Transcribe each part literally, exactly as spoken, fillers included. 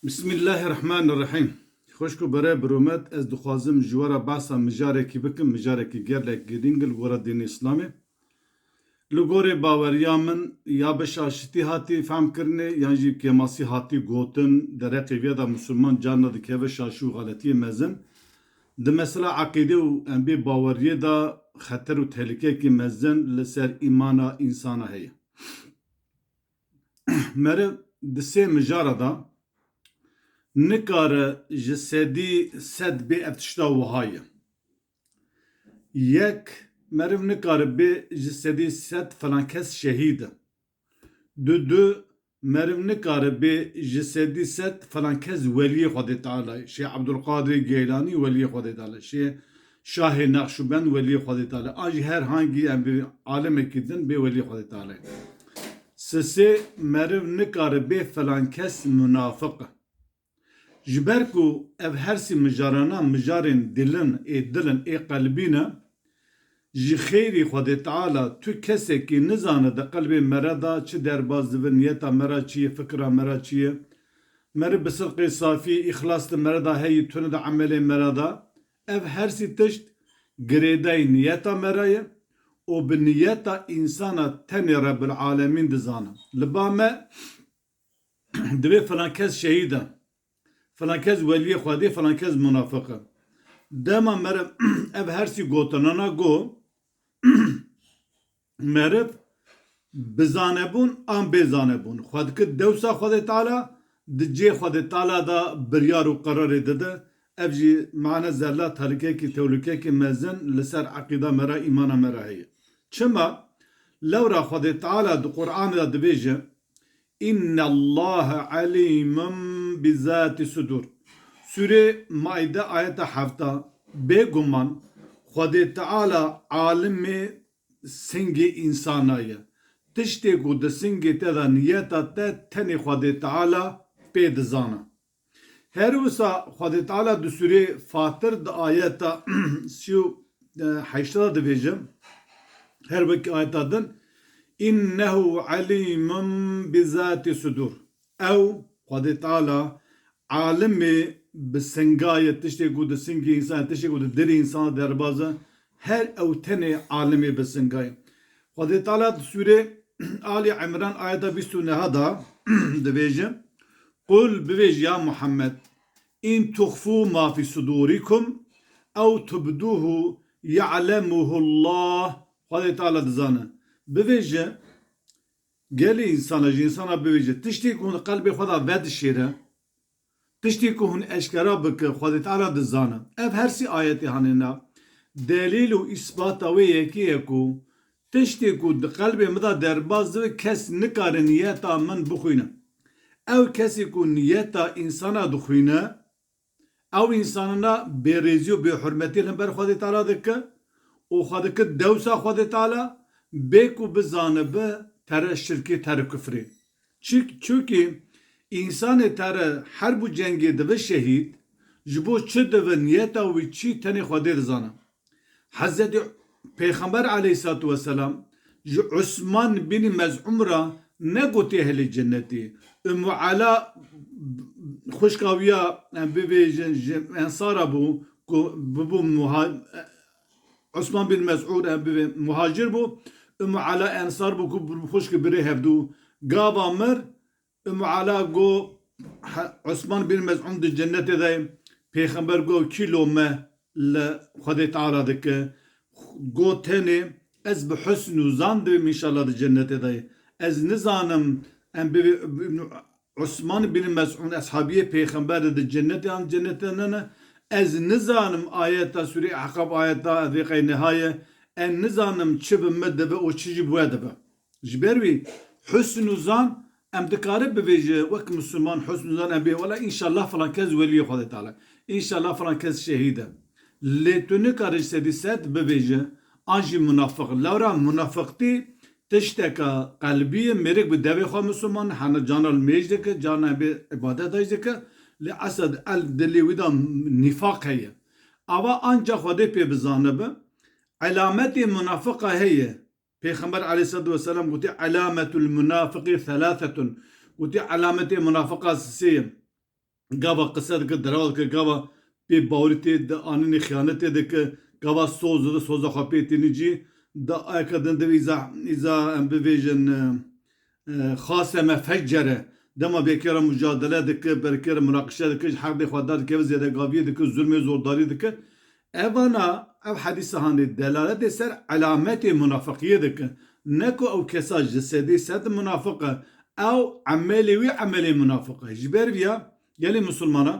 Bismillahirrahmanirrahîm. Xwişk û bere biromet, ez dixwazim ji we re behsa mijarekî bikim, mijarekî gelek girîng li gora dînê Îslamê. Li gorê baweriya min ya bi şaşitî hatî fehmkirinê yan jî kêmasî hatî gotin, dereqê vê de misilman carna dikeve şaşî û xeletiyê mezin. Di mesela eqîde û em bê baweriyê de xeter û tehlîkekî mezin li ser îmana însana heye. Meriv di sê mijara de nikare ji sedî sed bê ev tişta wiha ye. Yek, meriv nikare bê ji sedî sed filan kes şehîd e. Du, du, meriv nikare bê ji sedî sed filan kes weliyê Xwedê Teala ye. Şêx Ebdulqadirê Geylanî weliyê Xwedê Teala ye. Şêx, Şahê Neqşûbend weliyê Xwedê Teala ye. An jî her hangî em bi alimekî din bê weliyê Xwedê Teala ye. Sisê, meriv nikare bê filan kes munafiq e. Ji ber ku ev her sî mijarana mijarên dil in, ê dil in, ê qelbî ne, ji xêrî Xwedê Teala tu kesekî nizane di qelbê mere de çi derbas dibe, niyeta me re çi ye, fikra me re çi ye. Meriv bi sidqê safî, îxlas di mere de heyî, tune di emelê mere de. Ev her sî tişt girêdayî niyeta me re ye û bi niyeta însana tenê Rebbil Alemîn dizane. Li ba me divê filan kes şehîd e, filan kes weliyê Xwedê, filan kes munafiq e. Dema meriv ev her sî gotinana got, meriv bi zanebûn an bê zanebûn xwe dike dewsa Xwedê Teala, di cê Xwedê Teala de biryar û qerarê dide. Ev jî mane zella tehlîkekî, tewlîkekî mezin li ser eqîda me re, îmana me re heye. Çima? Lewra Xwedê Teala di Qur'anê de dibêje, "Innallaha alîmun bi zatî sudur." Sûrê Maîde ayeta hefta, bêguman Xwedê Teala alimê singê însana ye. Tiştê ku di singê te de niyeta te tenê Xwedê Teala pê dizane. Her wisa Xwedê Teala di sûrê Fatir di ayeta sî û heşt de dibêje, her wekî ayeta din, "Innehu alîmun bi zatî sudur." Ew, Xwedê Teala, alimê bi singa ye, tiştê ku di singê însan, tiştê ku di dilê însan derbaz e, her ew tenê alimê bi singa ye. Xwedê Teala di sûrê Ali Imran ayeta bîst û neh de dibêje, "Qul, bivêj ya Muhammed, in tuxfû ma fî sudûrikum ew tubdûhu ya'lemuhullah." Xwedê Teala dizane. Bivêje, gelê însana, ji însana bivêje, tiştê ku hûn qelbê xwe de vedişêre, tiştê ku hûn eşkera bike, Xwedê Teala dizane. Ev her sî ayetê hanê na. Delîl û îsbata wê yekê ye ku tiştê ku di qelbê min de derbas dibe, kes nikare niyeta min bixwîne. Ew kesê ku niyeta însana dixwîne, ew însanana bêrêzî û bêhurmetî li hember Xwedê Teala dike û xwe dike dewsa Xwedê Teala, bê ku bizanibe tere şirkê, tere kufrê. Çi-, çunkî însanê tere her bû cengê dibe şehîd, ji bo çi dibe, niyeta wî çi, tenê Xwedê dizane. Hezretî Pêxember aleyhissalatu vesselam ji Osman bin Mez'ûn re negotiye ehlê cennetê. Ummu Ela xwişka wî ya, em bibêjin, ji Ensara bû, ku bibû muha-, Osman bin Mez'ûn, em bibê muhacir bû. Ummu Ela Ensar bû ku bi xwişkê birê hevdû. Gava mir, Ummu Ela got, he-, Osman bin Mez'ûn di cennetê de ye. Pêxember got, "Kî lome li Xwedê Teala dike?" Got, "Tenê ez bi husn û zan dibim, înşallah di cennetê de ye. Ez nizanim em bi, bi, Osman bin Mez'ûn eshabiyê Pêxember de di cennetê an cennetê ne ne. Ez nizanim ayeta Sûrê Ehqaf ayeta vê qey niha ye. Ez nizanim çi bi min dibe û çi jî bi we dibe." Ji ber wî husn û zan em dikarin bivêje wek Misliman husn û zan em bê, wela înşallah filan kes weliyê Xwedê Teala, înşallah filan kes şehîd e. Lê tu nikare ji sedî sed bivêje an jî munafiq. Lewra munafiqtî tişteke qelbî ye, mêrik bi devê xwe Misliman, hene cana li mêj dike, cana em bê îbadeta jî dike, lê esed el dilê wî de nîfaq heye. Ava anca Xwedê pê bizanibe, elametê munafiqa heye. Pêxember aleyhissalatu vesselam gotî, "Elametul munafiqî thalathetun." Gotî, "Elametê munafiqa sisê ye." gava qise dike, derewa dike, gava pê bawrî tê de anînê xiyanetê dike, gava soz dide, soza xwe pê tînî cî, da ayeka din divê îza, îza em bivêjin, e, e, xaseme feccere, dema bêkera mucadele dike, berkera munaqişe dike, ji heqdê xwe derdikeve, zêdegaviyê dike, zulmê zordarî dike. Evana, ev hedîsa hanê delaletê ser elametê munafiqiyê dike. Ne ku ew kesa ji sedî sed munafiq e, ew emelê wî emelê munafiq e. Ji ber viya gelê misilmana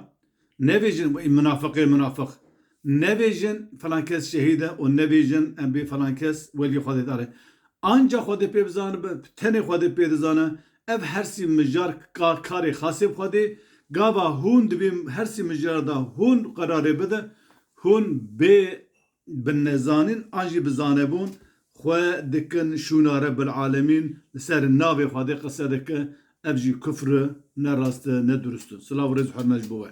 nevêjin wê munafiqê munafiq. Nevêjin falan kes şehîd e û nevêjin em bê falan kes welî Xwedê dare. Anca Xwedê pê bizanibe, tenê Xwedê pê dizane. Ev hersî mijar ka-, karê xasê bi Xwedê. Gava hûn dibê hersî mijara da hûn qerarê bide, hûn bê bi nezanîn an jî bi zanebûn xwe dikin şûna Rebbil Alemîn, li ser navê Xwedê qise dike, ev jî kufr e, ne rast e, ne durust e. Silav û rêz û hurmet ji bo we.